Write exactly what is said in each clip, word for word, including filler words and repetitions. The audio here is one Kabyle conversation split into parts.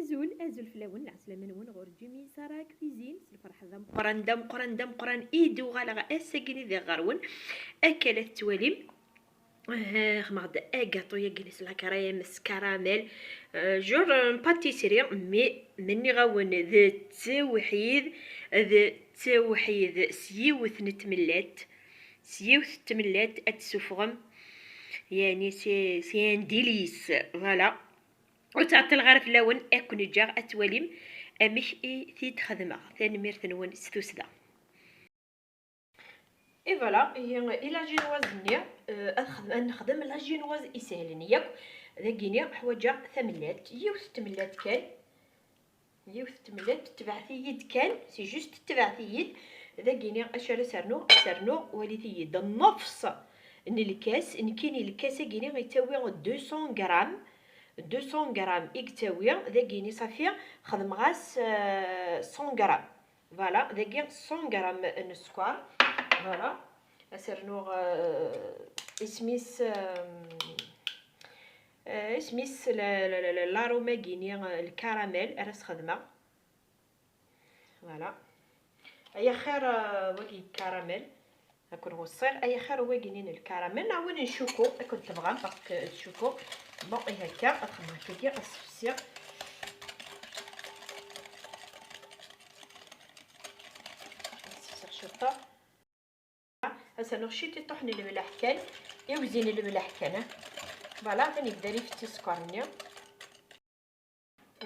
Azul, azul fell-awen, lɛeslama-nwen ɣur Jimmy Sara Cuisine, s lferḥ d ameqqran, d ameqqran, d ameqqran i d-uɣaleɣ ass-agi-nni diɣ ɣer-wen. Akka la tettwalim, eh, xedmeɣ-d agaṭu-yagi s la crème, s caramel, eh, genre, eh, pâtisserie, mais ma nniɣ-awen d ttewḥid, d ttewḥid s yiwet n tmellalt, s yiwet n tmellalt ad tessufɣem, yani c'est, c'est un délice, voilà. Ur ttɛeṭṭileɣ ara fell-awen, ad ken-ǧǧeɣ ad twalim amek i t-id-xedmeɣ. Tanemmirt-nwen s tussda. Et voilà, ihi, i la génoise-nni, euh, ad xedm-, ad nexdem la génoise isehlen yakk. Dagini ḥwaǧeɣ tamellalt, yiwet n tmellalt kan, yiwet n tmellalt, tebɛet-iyi-d kan, c'est juste tebɛet-iyi-d. Dagini acu ara sernuɣ? Sernuɣ, walit-iyi-d, nnefs n lkas. Nekkini lkas-agini yettawi deux cents grammes, deux cents grammes i yettawi, dagini ṣafi xedmeɣ-as, euh, cent grammes. Voilà, dagi cent grammes n sskeṛ. Voilà, ad s-rnuɣ, euh, isem-is, euh, euh, isem-is la, la, la, la, l'arôme-agini, euh, lkaramel ara s-xedmeɣ. Voilà. Ay axir, euh, wagi karamel. Ad ken-weṣṣiɣ, ay axir wagi-nni n lkaramel, neɣ win n ccuku, akken tebɣam, parce que ccuku, bon, i akka, ad xedmeɣ akkagi, ad sefsiɣ. Ad sefsiɣ ciṭuḥ. Ad s-rnuɣ ciṭuḥ n lemleḥ kan, i uzin n lemleḥ kan, eh. Voilà, atan yebda ifessi sskeṛ-nni.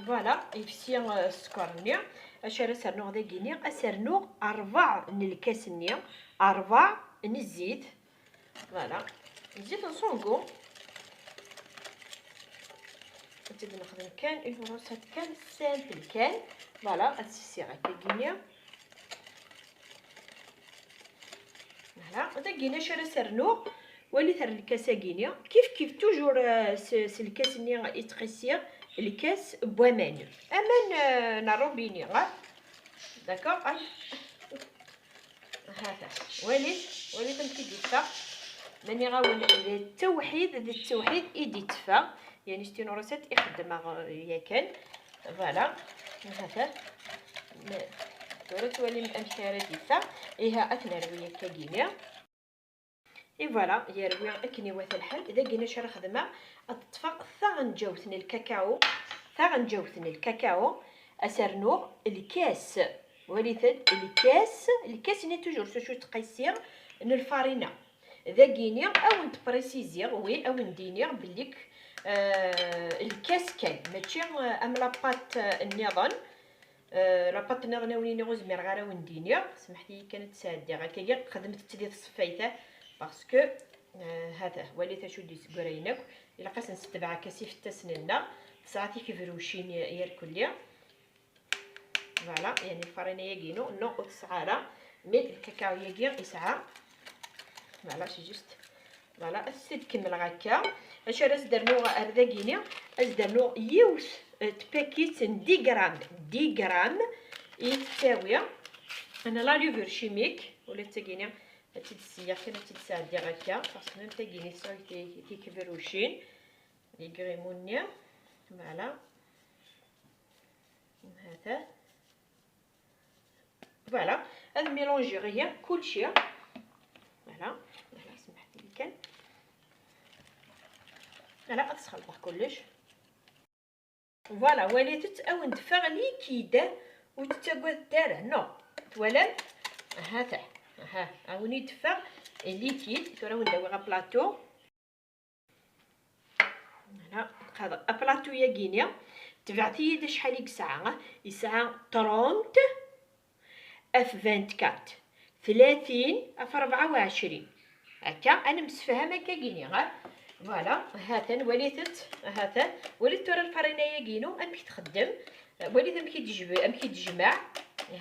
Voilà, yefsi, euh, sskeṛ-nni. Acu ara s-rnuɣ dagini? Ad s-rnuɣ ṛebɛa n lkas-nni, ṛebɛa n zzit. Voilà, zzit n sungu. Ad tt-id-nexdem kan, i tuṛuṣat kan, simple kan. Voilà, ad tt-ssiɣ akkagini. Voilà, dagini acu ara s-rnuɣ? Walit ar lkas-agini. Kif kif, toujours, euh, s, s lkas-nni i ttqissiɣ, lkas n waman. Aman, euh, n rrubini, ah. D'accord? Ay. Hata. Walit, walit amek i d-iffeɣ. Ma nniɣ-awen d ttewḥid, d ttewḥid i d-itteffeɣ. Yani s tinuṛuṣat i xeddmeɣ, euh, yakan. Voilà. Hata. Ma, tura twalim amek ara d-iffeɣ. Iha, ad t-nerwi akkagini. Et voilà, yerwi akken iwata lḥal. Dagini acu ara xedmeɣ? Ad ṭṭfeɣ taɣenǧawt n lkakao, taɣenǧawt n lkakao, ad s-rnuɣ lkas. Walit-d lkas, lkas-nni toujours s acu ttqissiɣ, n lfarina. Dagini, ad wen-d-préciser, oui, ad wen-d-iniɣ belli k-, euh, lkas kan, mačči, euh, am la pâte, euh, nniḍen. Euh, la pâte nniḍen, a wen-iniɣ, ur zmireɣ ara a wen-d-iniɣ. Smeḥt-iyi kan ad tt-sɛeddiɣ. Akkagi, xedmet-tt di tṣeffayt, eh, parce que, euh, hata, walit acu d-yesgurayen akk. Ilaq ad s-nsetbeɛ akka s ifettasen-nneɣ. Tesɛa tikebrucin irkelli. Voilà, yani lfarina-yagi-inu, non, ur tesɛa ara. Mais lkakao-yagi yesɛa. Voilà, c'est juste. Voilà, ad s-t-id-kemmleɣ akka. Acu ara s-d-rnuɣ ar dagini? Ad s-d-rnuɣ yiwet, eh, tpakit n dix grammes, dix grammes i tettawi n la levure chimique, ula d tagini ad tt-id-sseyyeɣ kan, ad tt-id-sɛeddiɣ akka, parce que même tagini tesɛa ti-, tikebrucin, les grémaux-nni, voilà. Hata. Voilà, ad mélangiɣ ihi kulci. Voilà, voilà, smeḥt-iyi kan. Voilà, ad sxelṭeɣ kullec. Voilà, walit-t, a wen-d-teffeɣ liquide, ur tettagadet ara, non. Twalam? Aha-t-a, aha, a wen-d-teffeɣ liquide, tura a wen-d-awiɣ aplaṭu. Voilà, qadeɣ aplaṭu-yagi-ni, tebɛet-iyi-d acḥal i yesɛa, yesɛa trente ɣef vingt-quatre, tlatin ɣef rebɛa u ɛecrin. Akka, ad nemsefham akkagini, ha? Voilà, ha-t-an, walit-t, ha-t-an, walit tura lfarina-yagi-inu, amek txeddem, walit amek i d-tejbe-, amek i d-tejmeɛ,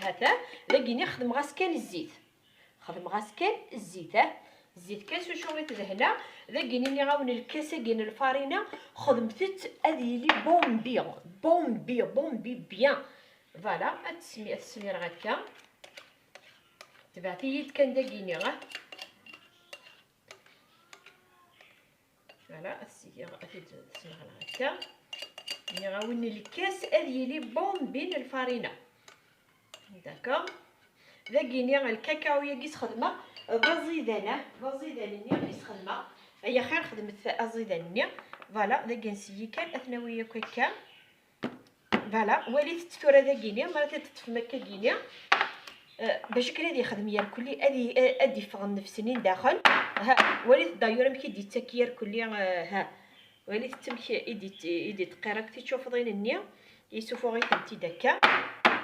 ha-t-an, dagini xedmeɣ-as kan zzit. Xedmeɣ-as kan zzit, ah, zzit kan s ucu i t-dehneɣ. Dagini nniɣ-awen lkas-agi n lfarina, xedmet-t ad yili bombi, bombi, bombi bien. Voilà, ad tesmi-, ad t-smireɣ akka. Tebɛet-iyi-d kan dagini, ah. Voilà, ad t-, ad t-id-smeɣleɣ akka. Nniɣ-awen lkas ad yili bombi n lfarina. D'accord. Dagini lkakao-yagi sxedmeɣ d aẓidan, ah, d aẓidan-nni i sxedmeɣ. Ay axir xedmet aẓidan-nni. Voilà, dagi nseyyi kan, ad t-nawi akk akka. Voilà, walit-t tura dagini, ma t-id-teṭṭfem akkagini, eh, bac akken ad yexdem yerkulli, ad i-, ad d-iffeɣ nnefs-nni n daxel. Ha, walit d'ailleurs amek i d-ittak yerkulli, eh, ha. Walit amek i d-, i d-iṭṭeqqir akk tičufḍin-nni, yessufuɣ-itent-id akka.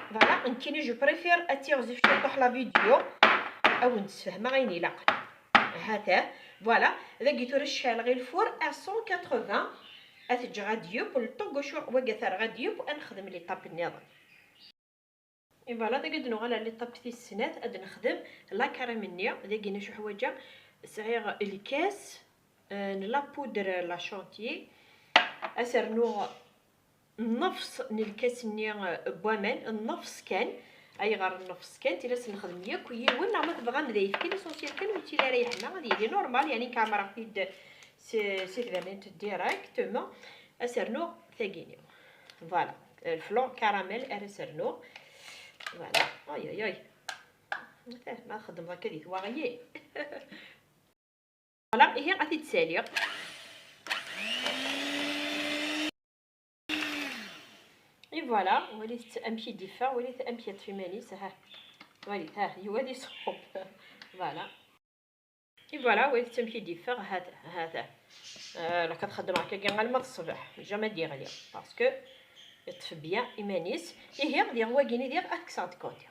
Voilà, nekkini je préfère ad tiɣzif ciṭuḥ la vidéo, ad wen-d-sfehmeɣ ayen ilaqen. Hatah, voilà, dagi tura cɛaleɣ i lfur à cent quatre-vingts, ad t-ǧǧeɣ ad yeww, le temps que wagi ad t-rreɣ ad yeww, ad nexdem l'étape nniḍen. Et voilà, dagi ad nuɣal ar l'étape tis snat, ad nexdem la crème-nni. Dagi acu ḥwaǧeɣ? Sɛiɣ lkas, euh, n la poudre la chantilly, ad s-rnuɣ nnefs n lkas-nni, euh, n waman, nnefs kan. Ayɣer nnefs kan? Tili ad s-nexdem yakk yiwen, neɣ ma tebɣam d ayefki, l'essentiel kan ur yettili ara yeḥma, ad yili normal, yani nkeɛmer-it-id si, si tbernint directement. Ad s-rnuɣ tagini. Voilà, le flan caramel ara s-rnuɣ. Voilà, ay, ay, ay. Eh, ma txeddmeḍ akka di twaɣyin. Voilà, ihi ad t-id-saliɣ. Et voilà, walit amek i d-iffeɣ, walit amek yeṭṭef iman-is, ha. Walit, ha, yuɣal iṣubb. Voilà. Et voilà, walit amek i d-iffeɣ, hata, hata. Euh, la kat xeddmeɣ akkagi alma d ṣṣbeḥ, jamais d-yeɣli, parce que yeṭṭef bien iman-is. Ihi, diɣ wagini diɣ ad t-kkseɣ de côté.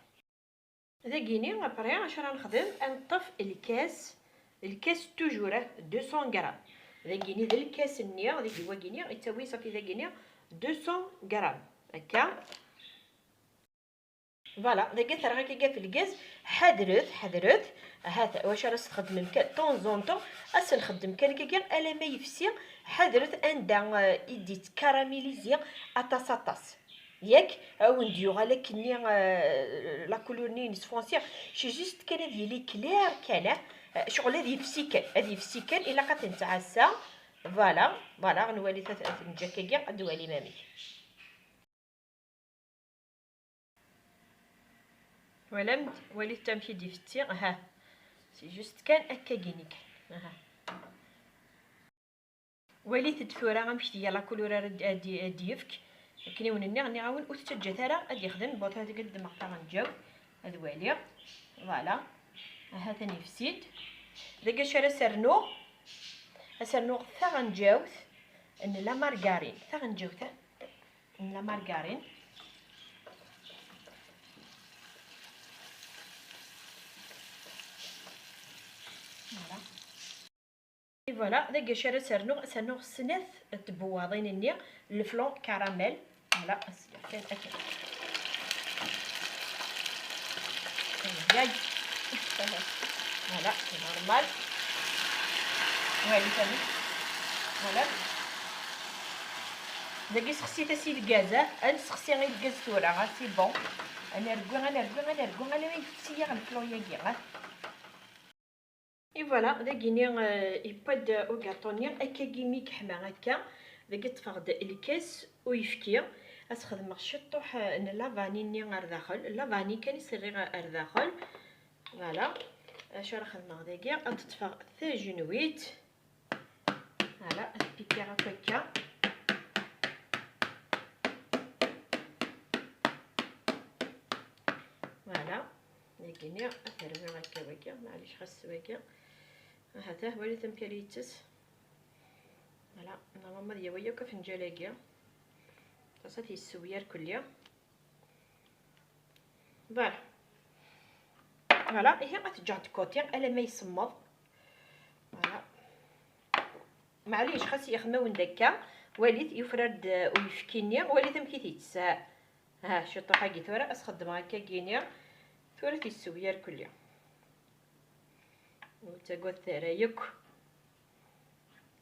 Dagini, après, acu ara nexdem? Ad neṭṭef lkas, lkas toujours, ah, deux cents grammes. Dagini d lkas-nni, dagi wagini, yettawi ṣafi dagini deux cents grammes. Akka. Voilà, dagi terɣa akka ɣef lgaz. Ḥadret, ḥadret. Ahat wacu ara s-txedmem kan, de temps en temps, ad s-nxeddem kan akka alamma yefsi. Ḥadret anda, euh, i d-yettkaramilizi aṭas, aṭas. Yak, ad wen-d-yuɣal akkenni, euh, la couleur-nni-ines foncé. C'est juste kan ad yili clair kan, ah. Euh, ccɣel ad yefsi kan, ad yefsi kan, ilaq ad t-nettɛassa. Voilà, voilà, ad nwali ta-, ad t-neǧǧ akkagi, ad nwali mamik. Twalam-d, walit amek i d-ifetti, aha. C'est juste kan akkagini kan, aha. Walit-d tura amek tga la couleur ara d-, ad d-, ad d-yefk. Akken i wen-nniɣ, nniɣ-awen ur tettaǧǧat ara ad yexdem, bon, ad ddmeɣ taɣenǧawt, ad waliɣ. Voilà. Aha, atan yefsi-d. Dagi acu ara s-rnuɣ? Ad s-rnuɣ taɣenǧawt n la margarine. Taɣenǧawt, ah, n la margarine. Voilà. Et voilà, dagi acu ara s-rnuɣ? Ad s-rnuɣ snat tbewwaḍin-nni, le flan caramel. Voilà, as-, kan akka. Ay, ay. Voilà, c'est normal. Walit amek. Voilà. Dagi sexsit-as i lgaz, ah. Ad nessexsi i lgaz tura, ah, c'est bon. Ad nergwi, ad nergwi, ad nergwi, alamma yefsi-yaɣ le flan-yagi, ah. Et voilà, dagini, euh, yewwa-d ugaṭu-nni, akkagi mi yeḥma akka, dagi ṭṭfeɣ-d lkas uyefki, ad s-xedmeɣ ciṭṭuḥ, euh, n la vanille-nni ar daxel, la vanille kan i s-rriɣ ar daxel. Voilà, acu ara xedmeɣ dagi, ad ṭṭfeɣ tajenwitt, voilà, ad t-pikiɣ akk akka. Voilà. Dagini ad t-rwiɣ akka wagi, maɛlic xas wagi. Ahat, ah, walit amek ara yettes. Voilà, normalement ad yawi akk afenǧal-agi. Ɣas ad t-yessew yerkulli. Voilà. Voilà, ihi ad t-ǧǧeɣ de côté alamma yessemmeḍ. Voilà. Maɛlic, xas yexma-wen d akka, walit, yufrar-d, uh, uyefki-nni, walit amek i t-yettess. Ha, ciṭuḥ-agi tura, ad s-xeddmeɣ akkagini. Tura t-yessew yerkulli. Ur ttagadet ara yakk.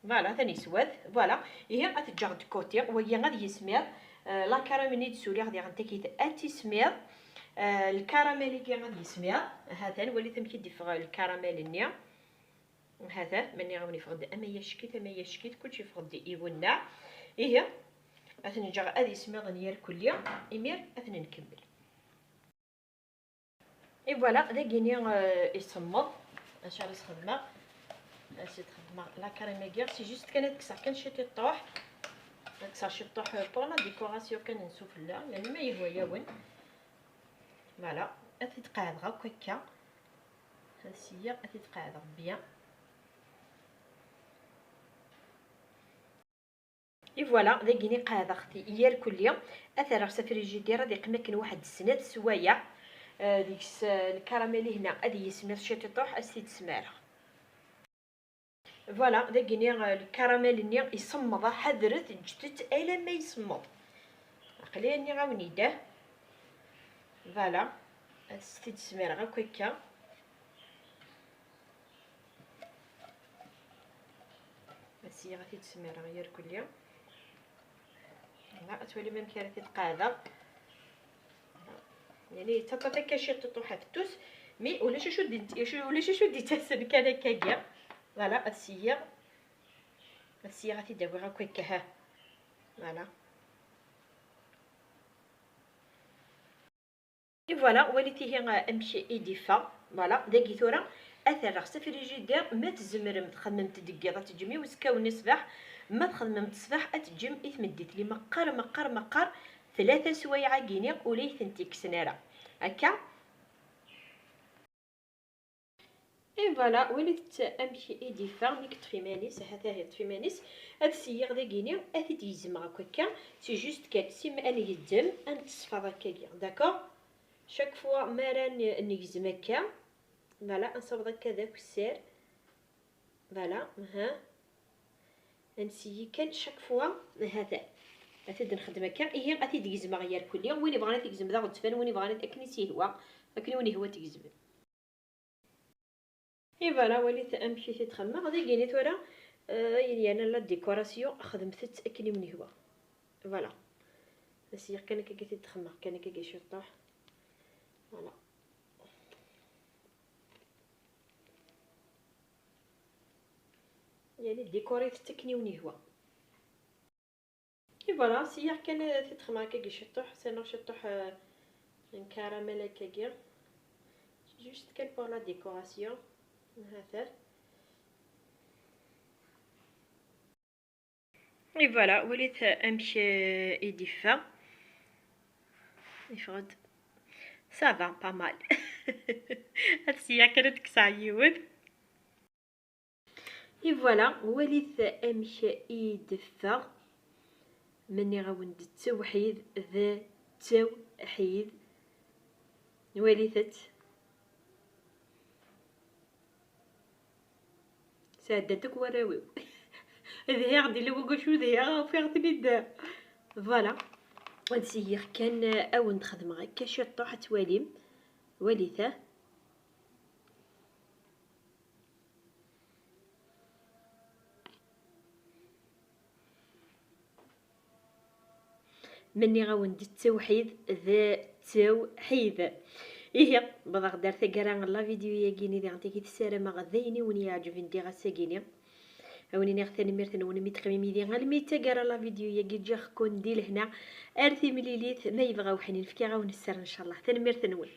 Voilà, atan yeswat. Voilà. Ihi, ad t-ǧǧeɣ de côté. Wagi ad yismiḍ. Uh, la crème-nni d-suliɣ diɣen takit ad tismiḍ. Uh, lkaramel-agi ad yismiḍ. Hatan, walit amek i d-iffeɣ lkaramel-nni. Hata, ma nniɣ-awen yeffeɣ-d ama yackit, ama yackit, kulci yeffeɣ-d iwenneɛ. Ihi, Ad ten-ǧǧeɣ ad ismiḍen yerkulli, imir ad ten-nkemmel. Et voilà, dagini, euh, isemmeḍ. Acu ara s-xedmeɣ? Acu d-xedmeɣ la crème-agi? C'est juste kan ad kkseɣ kan ciṭiṭuḥ. Ad kkseɣ ciṭuḥ, euh, pour la décoration kan n sufella, yani ma yehwa-yawen. Voilà, ad t-id-qeɛdeɣ akk akka. Ad siyyiɣ, ad t-id-qeɛdeɣ bien. Et voilà, dagini qeɛdeɣ-t yerkulli. Ad t-rreɣ s afrijidir ad yeqqim akken waḥed snat sswayeɛ. Euh, deg-s, euh, lkaramel-ihna ad yismiḍ ciṭiṭuḥ, ad s-t-id-smareɣ. Voilà, dagini, euh, lkaramel-nni isemmeḍ, ḥadret, ǧǧet-t alamma isemmeḍ. Aql-i nniɣ-awen-id. Voilà, ad s-t-id-smireɣ akk akka. Ad siyyiɣ ad t-id-smireɣ yerkulli. Voilà, ad twalim amek ara t-id-qeɛdeɣ. Yani, yettaṭṭaf akka ciṭuṭuḥ ɣef tus, mi ulac acu d-, acu, ulac acu d-yettasen kan akkagi. Voilà, ad siyyiɣ. Ad siyyiɣ ad t-id-awiɣ akk akka, ha. Voilà. Et voilà, walit ihi, euh, amek i d-iffeɣ. Voilà, dagi tura ad t-rreɣ s afrijidir, ma tzemrem txedmem-t deg yiḍ ad teǧǧem i uzekka-nni ṣṣbeḥ, ma txedmem-t ṣṣbeḥ ad teǧǧem i tmeddit, li meqqar, meqqar, meqqar tlata sswayeɛ-agi-ni ula i tent-ikksen ara. Akka. Et voilà, walit amek i d-iffeɣ mi yeṭṭef iman-is, ahat ah yeṭṭef iman-is. Ad siyyiɣ dagini, ad t-id-gezmeɣ akk akka, c'est juste kan, si ma ad ngezzem, ad n-teṣfeḍ akkagi, d'accord? Chaque fois mi ara n-, negzem akka, voilà, ad nṣabeḍ akka d akessar, voilà, aha. Ad nsiyyi kan chaque fois, hata. Ad t-id-nxeddem akka, ihi ad t-id-gezmeɣ yerkulli, win ibɣan ad t-igzem d aɣezzfan, win ibɣan ad, akken i s-yehwa, akken i wen-yehwa ad t-tgezmem. Et voilà, walit amek i t-id-xemmeɣ. Dagini tura, euh, ayen yernan la décoration, xedmet-tt akken i wen-yehwa. Voilà. Ad siyyiɣ kan akka i t-id-xemmeɣ, kan akka ciṭuḥ. Voilà. Yani, décorit-t akken i wen-yehwa. Et voilà, siyyiɣ kan, euh, ad t-id-xemmeɣ akkagi ciṭuḥ, sɛiɣ ciṭuḥ, euh, n caramel akkagi. Juste kan pour la décoration. Hata. Et voilà, walit amek, euh, i d-iffeɣ. Iffeɣ-d. Ça va, pas mal. Ad siyyiɣ kan ad kkseɣ yiwen. Et voilà, walit amek i d-teffeɣ. Ma nniɣ-awen-d d tawḥid, d tawḥid. Walit-tt. Sɛeddan-t akk warraw-iw. Dhiɣ-d illa wacu dhiɣ, ufiɣ-ten-id. Voilà. Ad siyyiɣ kan, ad wen-d-xedmeɣ akka ciṭuḥ, ad twalim. Walit-t. Ma nniɣ-awen-d d tawḥid, d tawḥid. Ihi, wwḍeɣ-d ar taggara n la vidéo-yagi-ni, diɣen tagi tessarameɣ d ayen i wen-iɛeǧben diɣ ass-agi-ni. A wen-iniɣ tanemmirt-nwen mi teqqimem yid-i almi d taggara n la vidéo-yagi, ǧǧiɣ-ken di lehna. Ar timlilit, ma yebɣa uḥnin, fkiɣ-awen sser, ncallah. Tanemmirt-nwen.